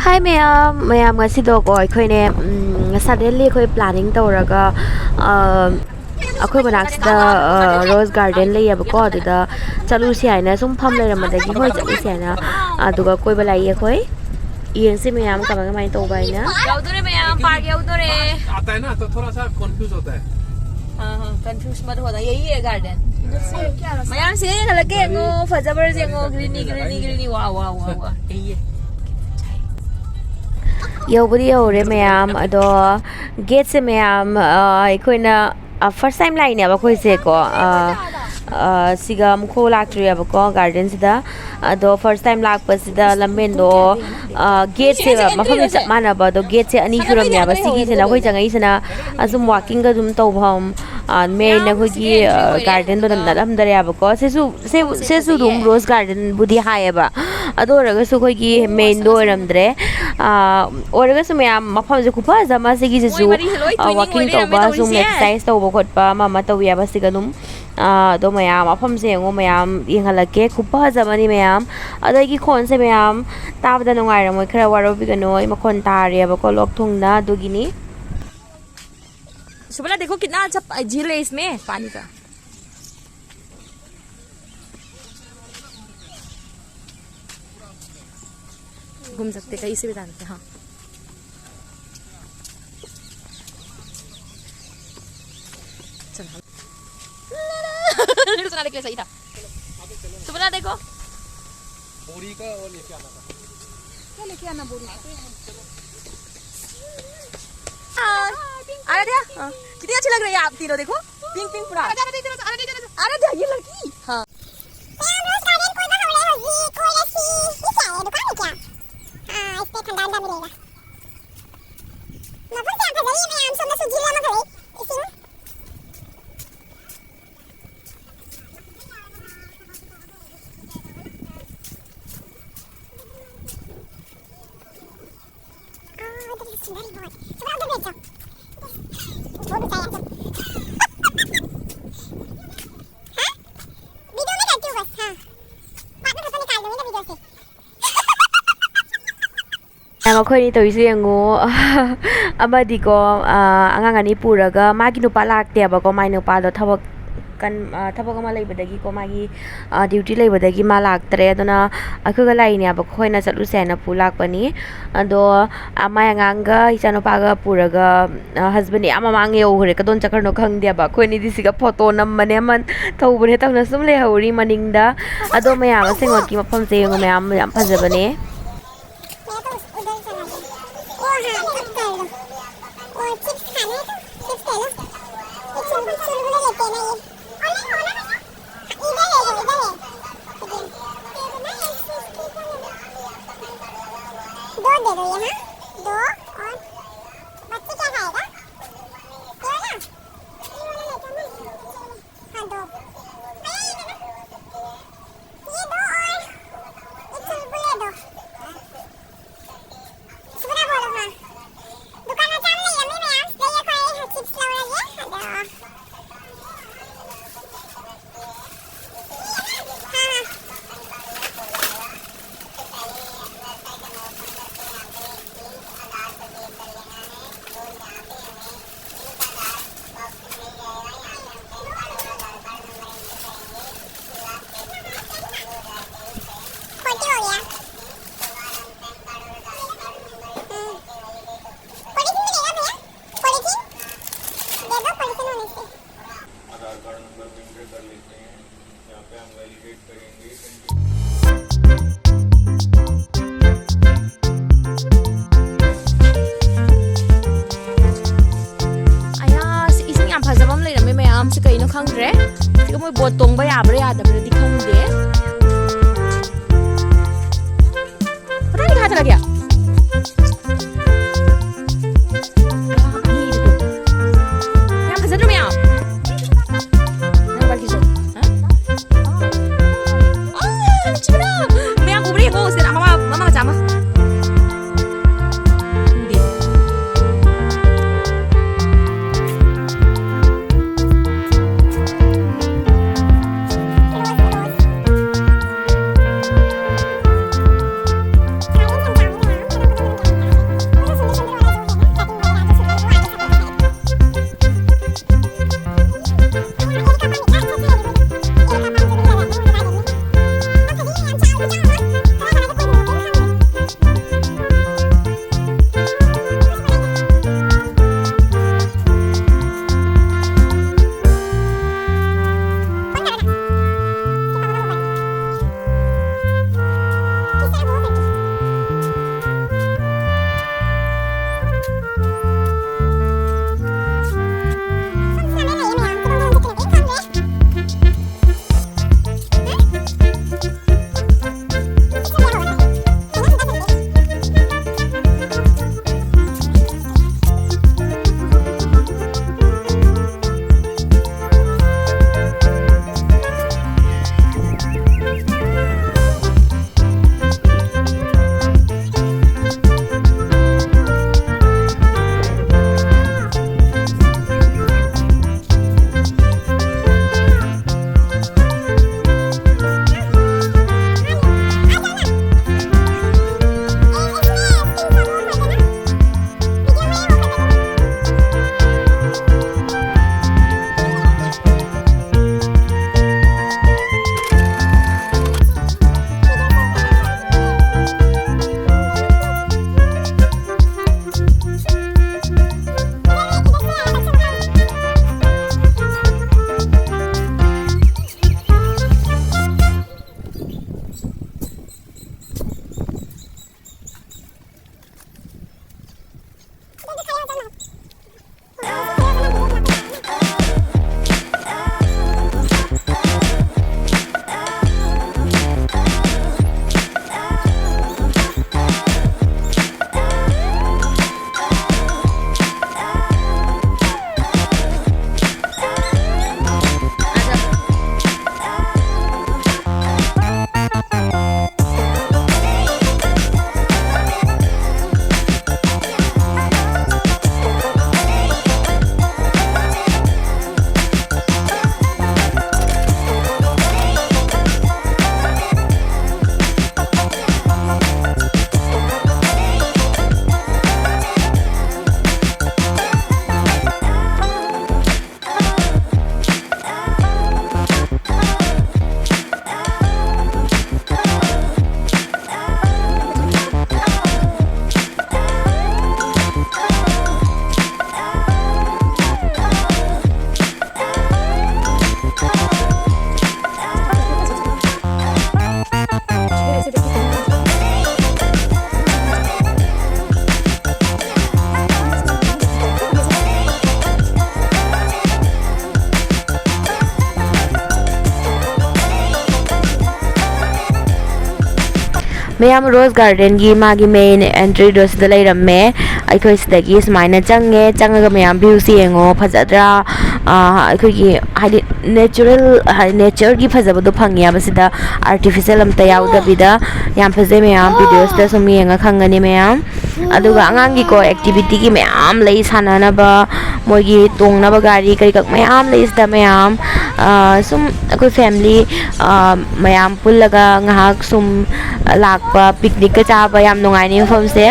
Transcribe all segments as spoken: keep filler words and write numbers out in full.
ꯍꯥꯏ ꯃꯌꯥꯝ, ꯃꯌꯥꯝ ꯉꯁꯤꯗꯣꯀꯣ ꯑꯩꯈꯣꯏꯅꯦ, ꯎꯝ, ꯁꯗꯟꯂꯤ ꯑꯩꯈꯣꯏ ꯄ꯭ꯂꯥꯅꯤꯡ ꯇꯧꯔꯒ, ꯑ, ꯑꯩꯈꯣꯏ ꯃꯅꯥꯛꯁꯤꯗ, ꯑ, ꯔꯣꯁ ꯒꯥꯔꯗꯦꯟ ꯂꯩꯌꯦꯕꯀꯣ, ꯑꯗꯨꯗ ꯆꯠꯂꯨꯁꯤ ꯍꯥꯏꯅ ꯁꯨꯝ ꯐꯝ ꯂꯩꯔꯝꯕꯗꯒꯤ ꯍꯣꯏ ꯆꯠꯂꯨꯁꯤ ꯍꯥꯏꯅ, ꯑꯗꯨꯒ ꯀꯣꯏꯕ ꯂꯥꯛꯏ ꯑꯩꯈꯣꯏ꯫ ꯌꯦꯡꯁꯤ ꯃꯌꯥꯝ ꯀꯃꯥꯏ ꯀꯃꯥꯏꯅ ꯇꯧꯕ ꯍꯥꯏꯅ꯫ ꯌꯧꯗꯣꯔꯦ ꯃꯌꯥꯝ, ꯄꯥꯔꯛ ꯌꯧꯗꯣꯔꯦ꯫ आता है ना, तो थोड़ा सा कंफ्यूज होता है। हाँ, हाँ, कंफ्यूज मत होना, यही है गार्डन। ꯃꯌꯥꯝ ꯁꯤ ꯌꯦꯡꯍꯜꯂꯛꯀꯦ, ꯌꯦꯡꯉꯣ, ꯐꯖꯕ꯭ꯔꯥ ꯌꯦꯡꯉꯣ, ꯒ꯭ꯔꯤꯅꯤ, ꯒ꯭ꯔꯤꯅꯤ, ꯒ꯭ꯔꯤꯅꯤ, ꯋꯥ, ꯋꯥ, ꯋꯥ, ꯋꯥ, ꯌꯦꯡꯉꯦ꯫ ꯌꯧꯕꯗꯤ ꯌꯧꯔꯦ ꯃꯌꯥꯝ, ꯑꯗꯣ ꯒꯦꯠꯁꯦ ꯃꯌꯥꯝ, ꯑ, ꯑꯩꯈꯣꯏꯅ, ꯑ, ꯐꯥꯔꯁ ꯇꯥꯏꯝ ꯂꯥꯛꯏꯅꯦꯕ ꯑꯩꯈꯣꯏꯁꯦꯀꯣ, ꯑ, ꯑ, ꯁꯤꯒ ꯑꯃꯨꯛꯐꯥꯎ ꯂꯥꯛꯇ꯭ꯔꯤꯑꯕꯀꯣ ꯒꯥꯔꯗꯦꯟꯁꯤꯗ꯫ ꯑꯗꯣ ꯐꯥꯔꯁ ꯇꯥꯏꯝ ꯂꯥꯛꯄꯁꯤꯗ ꯂꯝꯕꯦꯟꯗꯣ, ꯑ, ꯒꯦꯠꯁꯦ ꯃꯐꯝꯁꯦ ꯆꯞ ꯃꯥꯟꯅꯕ, ꯑꯗꯣ ꯒꯦꯠꯁꯦ ꯑꯅꯤ ꯁꯨꯔꯝꯃꯦꯕ꯫ ꯁꯤꯒꯤꯁꯤꯅ ꯑꯩꯈꯣꯏ ꯆꯪꯉꯛꯏꯁꯤꯅ ꯑꯁꯨꯝ ꯋꯥꯛꯀꯤꯡꯒ ꯑꯗꯨꯝ ꯇꯧꯐꯝ, ꯑ, ꯃꯦꯟ ꯑꯩꯈꯣꯏꯒꯤ, ꯑ, ꯒꯥꯔꯗꯦꯟꯗꯣ ꯑꯗꯨꯝ ꯅꯠꯂꯝꯗꯔꯦꯕꯀꯣ꯫ ꯁꯤꯁꯨ, ꯁꯤ, ꯁꯤꯁꯨ ꯑꯗꯨꯝ ꯔꯣꯁ ꯒꯥꯔꯗꯦꯟꯕꯨꯗꯤ ꯍꯥꯏꯌꯦꯕ, ꯑꯗꯨ ꯑꯣꯏꯔꯒꯁꯨ ꯑꯩꯈꯣꯏꯒꯤ ꯃꯦꯟꯗꯣ ꯑꯣꯏꯔꯝꯗ꯭ꯔꯦ꯫ ꯑ, ꯑꯣꯏꯔꯒꯁꯨ ꯃꯌꯥꯝ ꯃꯐꯝꯁꯦ ꯈꯨꯐꯖ ꯑꯃ, ꯁꯤꯒꯤꯁꯤꯁꯨ, ꯑ, ꯋꯥꯛꯀꯤꯡ ꯇꯧꯕ, ꯁꯨꯝ ꯑꯦꯛꯁꯔꯁꯥꯏꯁ ꯇꯧꯕ ꯈꯣꯠꯄ ꯑꯃ ꯑꯃ ꯇꯧꯕ ꯌꯥꯕ ꯁꯤꯒ ꯑꯗꯨꯝ꯫ ꯑ, ꯑꯗꯣ ꯃꯌꯥꯝ ꯃꯐꯝꯁꯦ ꯌꯦꯡꯉꯣ, ꯃꯌꯥꯝ ꯌꯦꯡꯍꯜꯂꯛꯀꯦ, ꯈꯨꯐꯖ ꯑꯃꯅꯤ ꯃꯌꯥꯝ꯫ ꯑꯗꯣ ꯑꯩꯒꯤ ꯈꯣꯟꯁꯦ ꯃꯌꯥꯝ ꯇꯥꯕꯗ ꯅꯨꯡꯉꯥꯏꯔꯝꯃꯣꯏ, ꯈꯔ ꯋꯥꯔꯧꯕꯤꯒꯅꯨ, ꯑꯩ ꯃꯈꯣꯟ ꯇꯥꯔꯦꯕꯀꯣ ꯂꯣꯛ ꯊꯨꯡꯅ, ꯑꯗꯨꯒꯤꯅꯤ꯫ सुबला देखो कितना अच्छा प-, झील है इसमें पानी का। घूम सकते कहीं से भी डालते, हाँ। चल, हाँ। रील्स बनाने के लिए सही था। सुबला देखो। बोरी का वो लेके आना था। क्या लेके आना बोरी का? हाँ। आराध्या, हाँ। कितनी अच्छी लग रही है आप तीनों, देखो। पिंक पिंक पूरा। आराध्या, आराध्या, आराध्या, आराध्या। आराध्या, ये लड़की। हाँ। मैम, रोज गार्डन कोई बहाव रहे होगी, कोई ऐसी, ये क्या है, दुकान है क्या? हाँ, इस पे ठंडा ठंडा मिलेगा। मफर क्या खजरी में हम सब सुजीला मखरे, इसिंग। हाँ, इधर से सुंदर ही बहुत। सुंदर उधर बैठ जाओ। बहुत ऊंचा है। हाँ? वीडियो में रहती हूँ बस, हाँ। बाद में फोटो निकाल दूंगी ना वीडियो से। ꯃꯈꯣꯏꯅꯤ ꯇꯧꯔꯤꯁꯦ ꯌꯦꯡꯉꯨ꯫ ꯑꯃꯗꯤꯀꯣ, ꯑ, ꯑꯉꯥꯡ ꯑꯅꯤ ꯄꯨꯔꯒ, ꯃꯥꯒꯤ ꯅꯨꯄꯥ ꯂꯥꯛꯇꯦꯕꯀꯣ, ꯃꯥꯏ ꯅꯨꯄꯥꯗꯣ ꯊꯕꯛ ꯀꯟ-, ꯑ, ꯊꯕꯛ ꯑꯃ ꯂꯩꯕꯗꯒꯤꯀꯣ, ꯃꯥꯒꯤ, ꯑ, duty ꯂꯩꯕꯗꯒꯤ ꯃꯥ ꯂꯥꯛꯇ꯭ꯔꯦ꯫ ꯑꯗꯨꯅ ꯑꯩꯈꯣꯏꯒ ꯂꯥꯛꯏꯅꯦꯕꯀꯣ, ꯑꯩꯈꯣꯏꯅ ꯆꯠꯂꯨꯁꯦ ꯍꯥꯏꯅ ꯄꯨ ꯂꯥꯛꯄꯅꯤ꯫ ꯑꯗꯣ, ꯑ, ꯃꯥꯏ ꯑꯉꯥꯡꯒ ꯏꯆꯥꯅꯨꯄꯥꯒ ꯄꯨꯔꯒ, ꯑ, husbandꯗꯤ ꯑꯥ ꯃꯃꯥꯡ ꯌꯧꯈ꯭ꯔꯦ, ꯀꯗꯣꯝ ꯆꯠꯈ꯭ꯔꯅꯣ ꯈꯪꯗꯦꯕ꯫ ꯑꯩꯈꯣꯏ ꯑꯅꯤꯗꯤ ꯁꯤꯒ photo ꯅꯝꯕꯅꯦ, ꯑꯃ ꯇꯧꯕꯅꯦ, ꯇꯧꯅ ꯁꯨꯝ ꯂꯩꯍꯧꯔꯤ ꯃꯅꯤꯡꯗ꯫ ꯑꯗꯣ ꯃꯌꯥꯝ ꯑꯁꯦꯡꯃꯛꯀꯤ ꯃꯐꯝꯁꯦ ꯌꯦꯡꯉꯨ, ꯃꯌꯥꯝ ꯌꯥꯝ ꯐꯖꯕꯅꯦ꯫ ओ हाँ, अब कर लो। और chips खाना है तो chips ले लो। ये चुलबुल, चुलबुल लेते हैं ना ये। इधर है, इधर है। दो दे दो ये, हाँ? दो और बच्चे क्या खाएगा? ये वाला? ये वाला लेते हैं ना? हाँ, दो। भैया, ये दे दो। ये दो और एक चुलबुल दे दो। सुबह बोलो, हाँ। दुकान में काम नहीं है, मैं आज गई है, कोई है chips लाओ ना ये। हाँ, दो। हाँ, हाँ। आधार कार्ड नंबर भी एंटर कर लेते हैं। यहाँ पे हम वैलिडेट करेंगे। ꯑꯌꯥ, ꯁꯤ ꯏꯁꯤꯡ ꯌꯥꯝ ꯐꯖꯕ ꯑꯃ ꯂꯩꯔꯝꯃꯦ ꯃꯌꯥꯝ꯫ ꯁꯤ ꯀꯩꯅꯣ ꯈꯪꯗ꯭ꯔꯦ꯫ ꯁꯤꯒ ꯃꯣꯏ ꯕꯣꯠ ꯇꯣꯡꯕ ꯌꯥꯕ꯭ꯔꯥ ꯌꯥꯗꯕ꯭ꯔꯥꯗꯤ ꯈꯪꯗꯦ꯫ ꯀꯗꯥꯏꯗ ꯊꯥꯖꯤꯜꯂꯒꯦ? ꯌꯥꯝ ꯐꯖꯗ꯭ꯔꯣ ꯃꯌꯥꯝ? ꯅꯪ ꯋꯥꯔꯤꯁꯦ꯫ ꯍꯥ? ꯑꯣ, ꯆꯨꯝꯃꯤꯔꯣ? ꯃꯌꯥꯝ ꯎꯕ꯭ꯔꯥ ꯌꯦꯡꯉꯣ, ꯁꯤꯗ ꯃꯃꯥ, ꯃꯃꯥ ꯃꯆꯥ ꯑꯃ꯫ ꯎꯗꯦ꯫ ꯃꯌꯥꯝ, ꯔꯣꯁ ꯒꯥꯔꯗꯦꯟꯒꯤ ꯃꯥꯒꯤ ꯃꯦꯟ ꯑꯦꯟꯇ꯭ꯔꯤꯗꯣ ꯁꯤꯗ ꯂꯩꯔꯝꯃꯦ꯫ ꯑꯩꯈꯣꯏ ꯁꯤꯗꯒꯤ ꯁꯨꯃꯥꯏꯅ ꯆꯪꯉꯦ꯫ ꯆꯪꯉꯒ ꯃꯌꯥꯝ, ꯚ꯭ꯌꯨꯁꯦ ꯌꯦꯡꯉꯣ, ꯐꯖꯗ꯭ꯔꯥ? ꯑꯥ, ꯑꯩꯈꯣꯏꯒꯤ ꯍꯥꯏꯗꯤ ꯅꯦꯆꯔꯦꯜ, ꯍꯥꯏꯗꯤ ꯅꯦꯆꯔꯒꯤ ꯐꯖꯕꯗꯣ ꯐꯪꯉꯦꯕ ꯁꯤꯗ, ꯑꯥꯔꯇꯤꯐꯤꯁꯦꯜ ꯑꯝꯇ ꯌꯥꯎꯗꯕꯤꯗ꯫ ꯌꯥꯝ ꯐꯖꯩ ꯃꯌꯥꯝ, ꯚꯤꯗꯤꯑꯣꯁꯤꯗ ꯁꯨꯝ ꯌꯦꯡꯉ ꯈꯪꯒꯅꯤ ꯃꯌꯥꯝ꯫ ꯑꯗꯨꯒ ꯑꯉꯥꯡꯒꯤꯀꯣ ꯑꯦꯛꯇꯤꯚꯤꯇꯤꯒꯤ ꯃꯌꯥꯝ ꯂꯩ, ꯁꯥꯟꯅꯅꯕ, ꯃꯣꯏꯒꯤ ꯇꯣꯡꯅꯕ ꯒꯥꯔꯤ ꯀꯔꯤ ꯀꯔ ꯃꯌꯥꯝ ꯂꯩ ꯁꯤꯗ ꯃꯌꯥꯝ꯫ ꯑꯥ, ꯁꯨꯝ ꯑꯩꯈꯣꯏ ꯐꯦꯃꯤꯂꯤ, ꯑꯥ, ꯃꯌꯥꯝ ꯄꯨꯜꯂꯒ ꯉꯥꯏꯍꯥꯛ ꯁꯨꯝ ꯂꯥꯛꯄ, ꯄꯤꯛꯅꯤꯛꯀ ꯆꯥꯕ ꯌꯥꯝ ꯅꯨꯡꯉꯥꯏꯅꯤ ꯃꯐꯝꯁꯦ꯫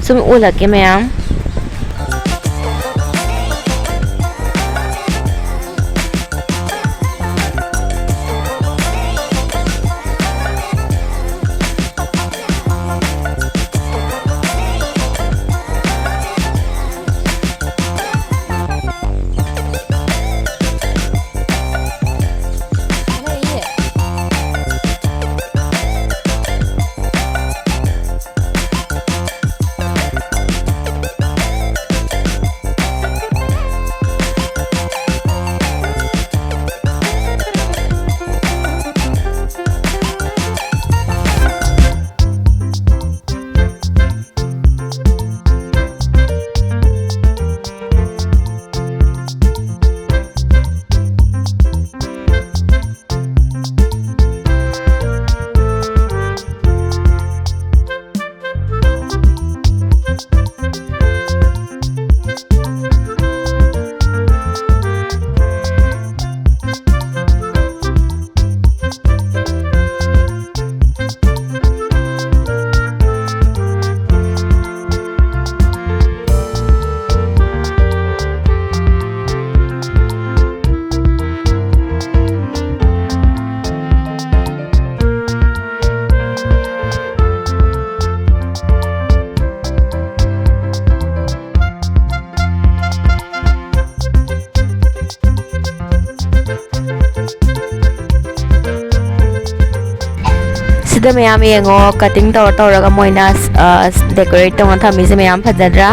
ꯁꯨꯝ ꯎꯠꯂꯛꯀꯦ ꯃꯌꯥꯝ꯫ ꯁꯤꯗ ꯃꯌꯥꯝ ꯌꯦꯡꯉꯣ, ꯀꯠꯇꯤꯡ ꯇꯧꯔ ꯇꯧꯔꯒ ꯃꯣꯏꯅ, ꯑ, ꯗꯦꯀꯣꯔꯦꯠ ꯇꯧꯅ ꯊꯝꯃꯤꯁꯦ ꯃꯌꯥꯝ ꯐꯖꯗ꯭ꯔꯥ?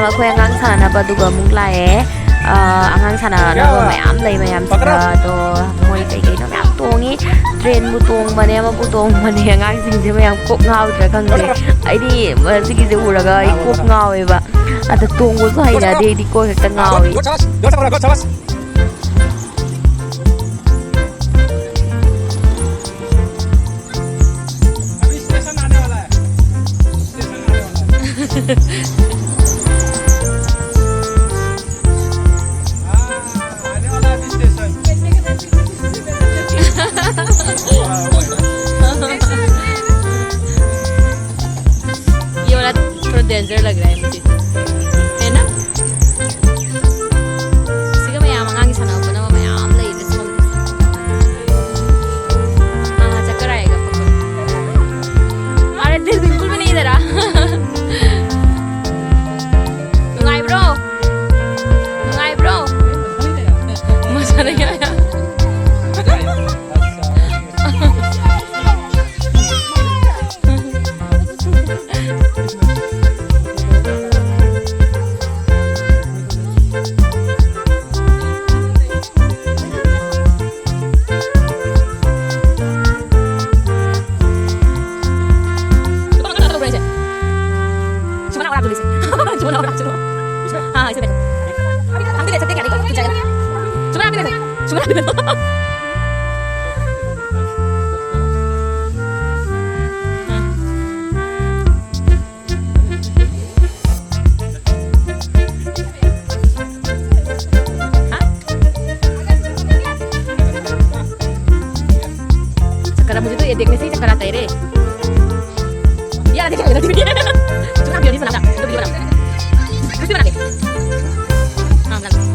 ꯑꯩꯈꯣꯏ ꯑꯉꯥꯡ ꯁꯥꯟꯅꯅꯕ ꯑꯗꯨꯒ ꯑꯃꯨꯛ ꯂꯥꯛꯑꯦ꯫ ꯑꯥ, ꯑꯉꯥꯡ ꯁꯥꯟꯅꯅꯕ ꯃꯌꯥꯝ ꯂꯩ, ꯃꯌꯥꯝꯁꯤꯗ ꯑꯗꯣ ꯃꯣꯏ ꯀꯩ ꯀꯩꯅꯣ ꯃꯌꯥꯝ ꯇꯣꯡꯉꯤ꯫ ꯇ꯭ꯔꯦꯟꯕꯨ ꯇꯣꯡꯕꯅꯦ, ꯑꯃꯕꯨ ꯇꯣꯡꯕꯅꯦ꯫ ꯑꯉꯥꯡꯁꯤꯡꯁꯦ ꯃꯌꯥꯝ ꯀꯣꯛ ꯉꯥꯎꯗ꯭ꯔꯥ ꯈꯪꯗꯦ꯫ ꯑꯩꯗꯤ ꯁꯤꯒꯤꯁꯦ ꯎꯔꯒ ꯑꯩ ꯀꯣꯛ ꯉꯥꯎꯋꯦꯕ꯫ ꯑꯗ ꯇꯣꯡꯕꯁꯨ ꯍꯩꯅꯗꯦ, ꯑꯩꯗꯤ ꯀꯣꯛ ꯍꯦꯛꯇ ꯉꯥꯎꯋꯦ꯫ अभी स्टेशन आने वाला है, स्टेशन आने वाला है। हाँ, आने वाला है अभी स्टेशन। ये वाला थोड़ा डेंजर लग रहा है मुझे, है ना? ꯁꯤꯒ ꯃꯌꯥꯝ ꯑꯉꯥꯡꯒꯤ ꯁꯥꯟꯅꯕ ꯈꯣꯠꯅꯕ ꯃꯌꯥꯝ ꯂꯩꯌꯦ ꯁꯣꯝꯗ꯫ हाँ, हाँ, चक्कर आएगा पक्का। अरे, दिल बिल्कुल भी नहीं इधर आ। ꯅꯨꯡꯉꯥꯏꯕ꯭ꯔꯣ? ꯅꯨꯡꯉꯥꯏꯕ꯭ꯔꯣ? ꯃꯁꯥꯅ ꯌꯥ- सुमन और आप दोनों से। सुमन और आप दोनों। हाँ, हाँ, इसमें बैठो। हम भी बैठ सकते हैं क्या? नहीं, कुछ जाएगा। सुमन, आप भी बैठो। सुमन, आप भी बैठो। हाँ। चक्कर, मुझे तो ये देखने से ही चक्कर आता है रे। ये वाला देखिए, ये वाला देखिए। सुना, अभी, अभी सुना, सुना, video बनाओ। उस पे बना दे। हाँ, बना दे।